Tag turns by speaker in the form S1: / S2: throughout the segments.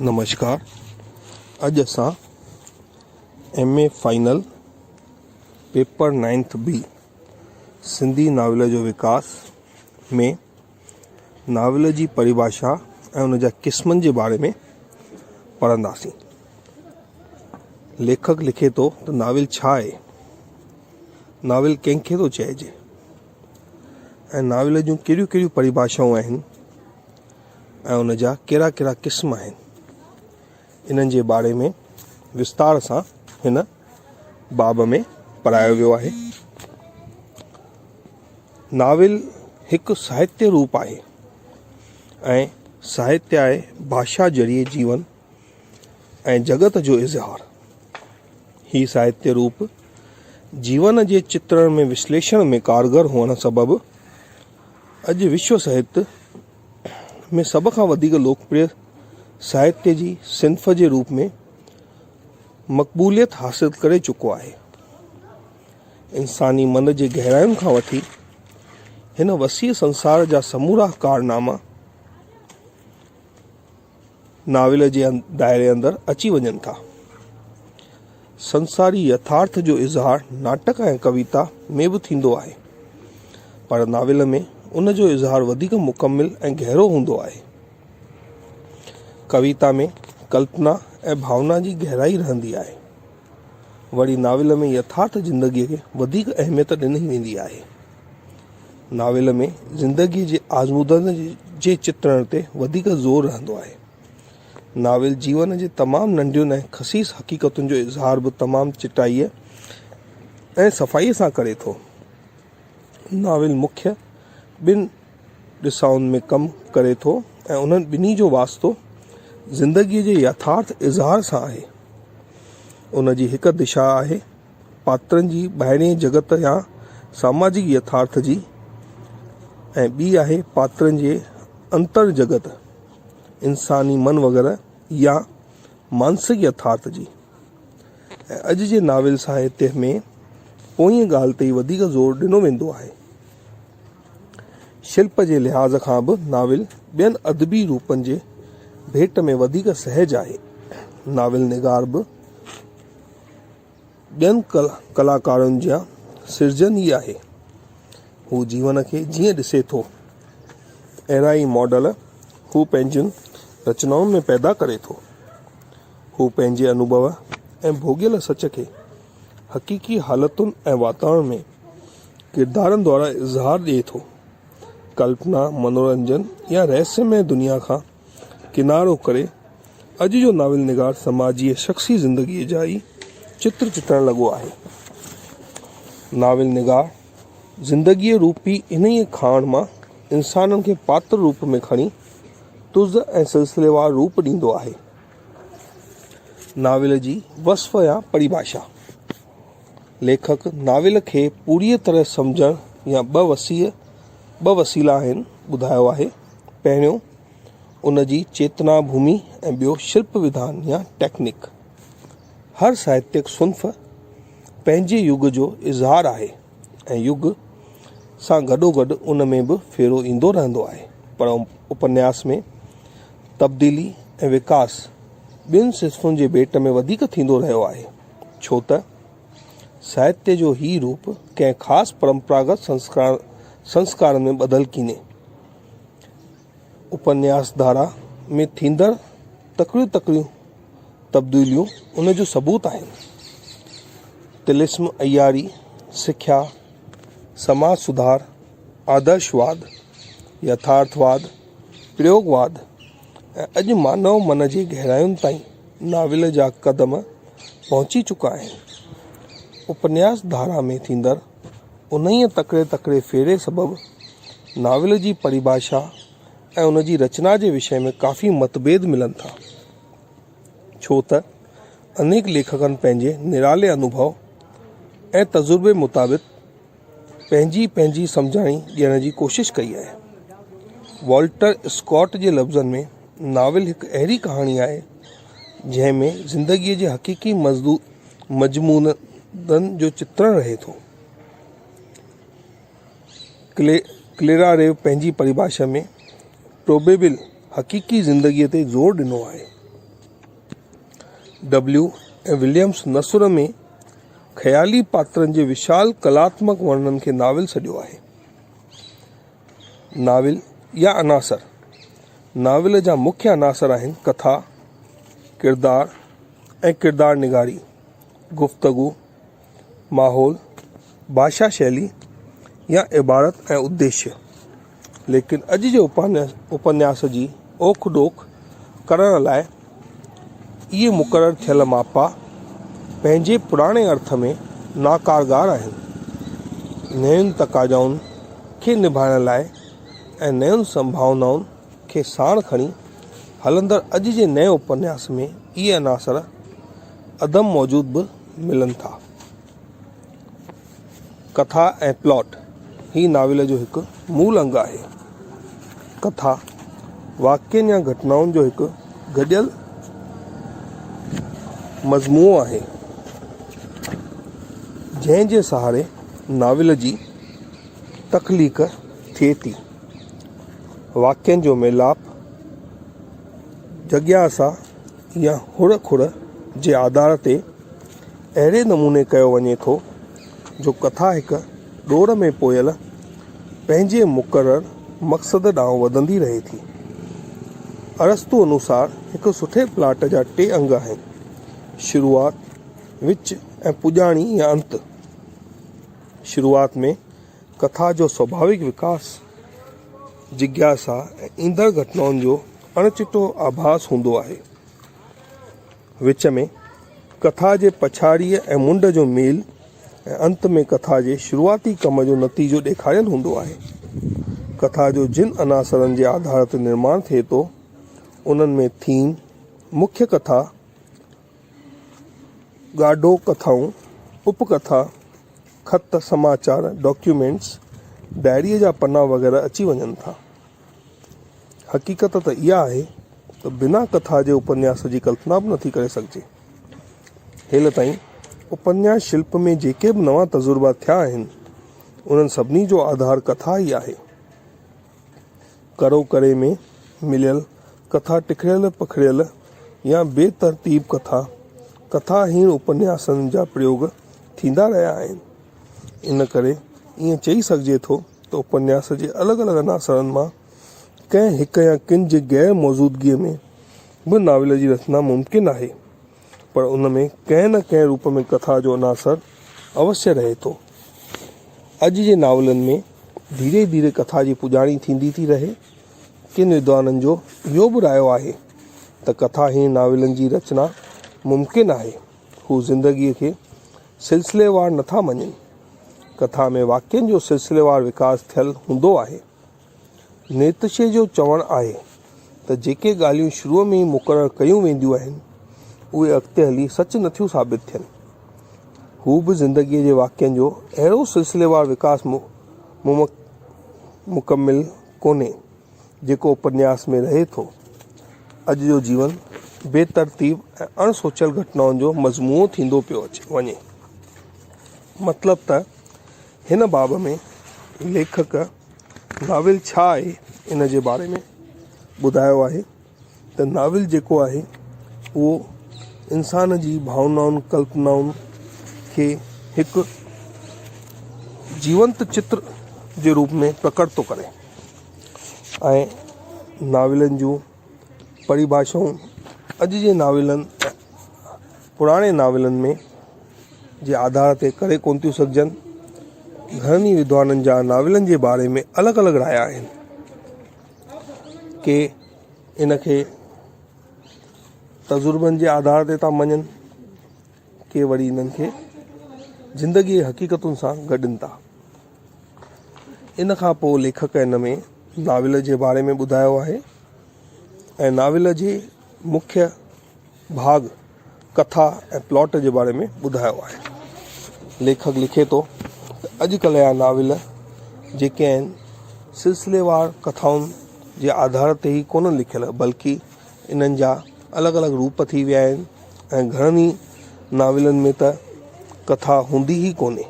S1: نمشڪار اڄ اسان M A final paper ninth B Sindhi novel جو وڪاس ۾ ناول جي پريڀاشا ۽ ان جا قسمن جي باري ۾ پڙهنداسين. ليکڪ لکي ٿو ته ناول ڇا آهي؟ ناول ڪنهن کي ٿو چئجي؟ ۽ ناول جون ڪهڙيون ڪهڙيون پريڀاشائون آهن ۽ ان جا ڪهڙا ڪهڙا قسم آهن؟ انهن جي باري ۾ وستار سان هن باب ۾ پڙهايو ويو آهي. ناول هڪ ساهتيه روپ آهي ۽ ساهتيه آهي ڀاشا ذريعي جيون ۽ جڳت جو اظهار. هي ساهتيه روپ جيون جي چترڻ ۾ وشليشڻ ۾ ڪارگر هئڻ سبب اڄ وشو ساهت ۾ سڀ کان وڌيڪ لوڪپريه ساهتيه جي صنف جي روپ ۾ مقبوليت حاصل ڪري چڪو آهي. انساني من جي گهراين کان وٺي هن وسيع سنسار جا سمورا ڪارناما ناول جي دائري اندر اچي وڃن ٿا. سنساري يٿارٿ جو اظهار ناٽڪ ۽ ڪويتا ۾ به ٿيندو آهي، پر ناول ۾ ان جو اظهار وڌيڪ مڪمل ۽ گهرو هوندو آهي. ڪويتا ۾ ڪلپنا ۽ ڀاونا جي گهرائي رهندي آهي. وري ناول ۾ يٿارٿ زندگيء کي وڌيڪ اهميت ڏني ويندي آهي. ناول ۾ زندگيء جي آزمودن جي چترڻ تي وڌيڪ زور رهندو آهي. ناول جيون جي تمام ننڍين ۽ خسيس حقيقتن جو اظهار به تمام چٽائيء ۽ صفائيء سان ڪري ٿو. ناول مکيه ٻن ڏسائن ۾ ڪم ڪري ٿو ۽ انهن ٻنهي جو واسطو زندگيء جي يٿارٿ اظهار سان آهي. ان جي هڪ دشا آهي پاترن جي ٻاهرئين جڳت يا ساماجڪ يٿارٿ جي ۽ ٻي آهي پاترن جي انتر جڳت، انساني من وغيره، يا مانسڪ يٿارٿ جي. ۽ اڄ جي ناول ساهتيه ۾ پوئين ڳالهه تي ئي وڌيڪ زور ڏنو ويندو آهي. شلپ جي لحاظ کان به ناول ٻين ادبي روپن جي ڀيٽ ۾ وڌيڪ سهج آهي. ناول نگار به ٻين ڪلاڪارن جيان سرجن ئي آهي. هو جيون کي جيئن ڏسي ٿو، اهڙا ئي ماڊل هو پنهنجين رچنائن ۾ پيدا ڪري ٿو. هو پنهنجي انوڀو ۽ ڀوڳيل سچ کي حقيقي حالتن ۽ واتاورڻ ۾ ڪردارن دوارا اظهار ڏئي ٿو. ڪلپنا، منورنجن يا رهسيمئي دنيا کان ڪنارو ڪري اڄ جو ناول نگار سماجي ۽ شخصي زندگيء جا ئي چتر چٽڻ لڳو آهي. ناول نگار زندگيء روپي انهيء کاڻ مان انسانن کي پاتر روپ ۾ کڻي تز ۽ سلسليوار روپ ڏيندو آهي. ناول جي وصف يا پريڀاشا، ليکڪ ناول کي پوريء طرح سمجهڻ يا ٻه وسيع ٻه وسيلا آهن ٻڌايو آهي، پهريون ان جي چيتنا ڀومي ۽ ٻيو شلپ وڌان يا ٽيڪنڪ. هر ساهتيڪ صنف پنهنجي يگ جو اظهار آهي ۽ يگ سان گڏوگڏ ان ۾ به ڦيرو ايندو رهندو آهي پر اپنياس ۾ تبديلي ۽ وڪاس ٻين صنفن جي ڀيٽ ۾ وڌيڪ ٿيندو رهيو آهي، ڇو ته ساهتيه جو هي روپ ڪنهن خاص پرمپراگت سنسڪارن ۾ ٻڌل ڪينهي. اپنياس ڌارا ۾ ٿيندڙ تڪڙيون تڪڙيون تبديليون ان جو ثبوت آهن. طلسم عياري، سکيا، سماج سڌار، آدرشواد، يٿارٿواد، پريوگواد ۽ اڄ مانو من جي گهراين تائين ناول جا قدم پهچي چڪا آهن. اپنياس ڌارا ۾ ٿيندڙ انهيء تڪڙي تڪڙي ڦيري سبب ناول جي پريڀاشا ۽ ان جي رچنا جي وشي ۾ ڪافي متڀيد ملن ٿا. ڇو ته انيڪ ليکڪن پنهنجي نرالي انوڀو ۽ تجربي مطابق پنهنجي پنهنجي سمجهاڻي ڏيڻ جي ڪوشش ڪئي آهي. والٽر اسڪاٽ جي لفظن ۾ ناول هڪ اهڙي ڪهاڻي آهي جنهن ۾ زندگيء جي حقيقي مضمونن جو چترڻ رهي ٿو. ڪليراريو پنهنجي پريڀاشا ۾ پروبيبل حقيقي زندگيء تي زور ڏنو آهي. ڊبليو ۽ وليمس نثر ۾ خيالي پاترن جي وشال ڪلاتمڪ ورڻن کي ناول سڏيو آهي. ناول يا عناصر، ناول جا مکيه عناصر آهن ڪٿا، ڪردار ۽ ڪردار نگاري، گفتگو، ماحول، ڀاشا شيلي يا عبارت ۽ اديشيه. ليڪن اڄ جي اپنياس جي اوک ڊوک ڪرڻ لاء اهي مقرر ٿيل ماپا پنهنجي پراڻي ارٿ ۾ ناڪارگر آهن. نين تقاضائن کي نڀائڻ لاء ۽ نين سنڀاونائن کي ساڻ کڻي هلندڙ اڄ جي نئين اپنياس ۾ اهي عناصر عدم موجود به ملن ٿا. ڪٿا ۽ پلاٽ، هي ناول جو هڪ مول انگ آهي. ڪٿا واقعن يا گهٽنائن جو هڪ گڏيل مجموعو آهي، جنهن جي سهاري ناول جي تخليق ٿئي ٿي. واقعن جو ميلاپ جڳياسا يا هڙ کڙ جي آڌار تي اهڙي نموني ڪيو وڃي ٿو جو ڪٿا هڪ ڏور ۾ پويل پنهنجي مقرر مقصد ڏانهن وڌندي رهي ٿي. ارسطو انوسار هڪ سٺي پلاٽ جا ٽي انگ آهن، شروعات، وچ ۽ پڄاڻي يا انت. شروعات ۾ ڪٿا جو سڀاويڪ وڪاس، جگياسا ۽ ايندڙ گهٽنائن جو اڻ چٽو آڀاس هوندو آهي. وچ ۾ ڪٿا جي پڇاڙيء ۽ منڍ جو ميل ۽ انت ۾ ڪٿا جي شروعاتي ڪم جو نتيجو ڏيکاريل هوندو آهي. ڪٿا جو جن عناصرن جي آڌار تي نرماڻ ٿئي ٿو، انهن ۾ ٿيم، مکيه ڪٿا، ڳاڍو ڪٿائون، اپ ڪٿا، خط، سماچار، ڊاڪيومينٽس، ڊائريء جا پنا وغيره اچي وڃن ٿا. حقيقت ته اها آهي ته بنا ڪٿا جي اپنياس جي ڪلپنا به نٿي ڪري سگهجي. هيل تائين اپنياس شلپ ۾ جيڪي به نوان تجربا ٿيا آهن، انهن سڀني جو آڌار ڪٿا ئي آهي. ڪرو ڪري ۾ مليل ڪٿا ٽکڙيل پکڙيل يا بي ترتيب ڪٿا، ڪٿا هيڻ اپنياسن جا پريوگ ٿيندا رهيا آهن. ان ڪري ائين چئي سگهجي ٿو ته اپنياس جي الڳ الڳ عناصرن مان ڪنهن هڪ يا ڪن جي غير موجودگيء ۾ به ناول جي رچنا ممڪن آهي، پر ان ۾ ڪنهن نه ڪنهن روپ ۾ ڪٿا جو عناصر اوشيه رهي ٿو. اڄ جي ناولن ۾ ڌيري ڌيري ڪٿا جي پڄاڻي ٿيندي ٿي رهي. ڪن ودوانن جو اهو به رايو آهي ته ڪٿا هيڻ ناولن جي رچنا ممڪن آهي. هو زندگيء کي سلسليوار نٿا مڃين. ڪٿا ۾ واقعن جو سلسليوار وڪاس ٿيل هوندو آهي. نيتشي جو چوڻ آهي ته جيڪي ڳالهيون شروع ۾ ئي مقرر ڪيون وينديون آهن، اهي اڳتي هلي سچ نٿيون ثابت ٿين. هو به زندگيء جي واقعن جو اهڙو سلسليوار وڪاس مڪمل ڪونهي، جيڪو اپنياس ۾ رهي ٿو. اڄ جو جيون بي ترتيب ۽ اڻ سوچيل گهٽنائن جو مجموعو ٿيندو پيو وڃي. مطلب ته هن باب ۾ ليکڪ ناول ڇا آهي ان جي باري ۾ ٻڌايو آهي ته ناول جيڪو آهي اهو انسان جي ڀاونائن ڪلپنائن کي هڪ جيونت چتر جي روپ ۾ پرڪٽ ٿو ڪري ۽ ناولن جون پريڀاشائون اڄ جي ناولن پراڻي ناولن ۾ جي آڌار تي ڪري ڪونه ٿيون سگهجن. گهڻن ئي ودوانن جا ناولن جي باري ۾ الڳ الڳ رايا آهن. ڪي ان کي تجربن جي آڌار تي ٿا مڃن، ڪي وري انهن کي زندگي جي حقيقتن سان گڏين ٿا. ان کان پوء ليکڪ ان ۾ ناول جي باري ۾ ٻڌايو آهي ۽ ناول جي مکيه ڀاڳ، ڪٿا ۽ پلاٽ جي باري ۾ ٻڌايو آهي. ليکڪ لکي ٿو ته اڄ ڪلهه جا ناول جيڪي آهن سلسليوار ڪٿائن جي آڌار تي ئي ڪونهن لکيل بلڪه انهن جا الڳ الڳ روپ ٿي ويا آهن ۽ گهڻن ئي ناولن ۾ ته ڪٿا هوندي ئي ڪونهي.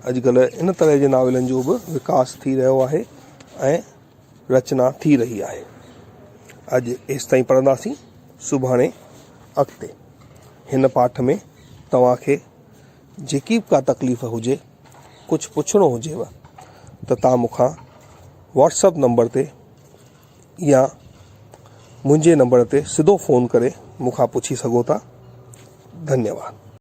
S1: اڄ ڪلهه ان طرح جي ناولن جو به وڪاس ٿي رهيو آهي ۽ رچنا ٿي رهي آهي. اڄ ايستائين پڙهنداسين، سڀاڻي اڳتي. هن پاٺ ۾ توهان کي جيڪي به ڪا تڪليف هجي، ڪجهه پڇڻو هجيو ته توهان مون کان واٽس اپ نمبر تي يا منهنجي نمبر تي سڌو فون ڪري مون کان پڇي سگهو ٿا. ڌنيواد.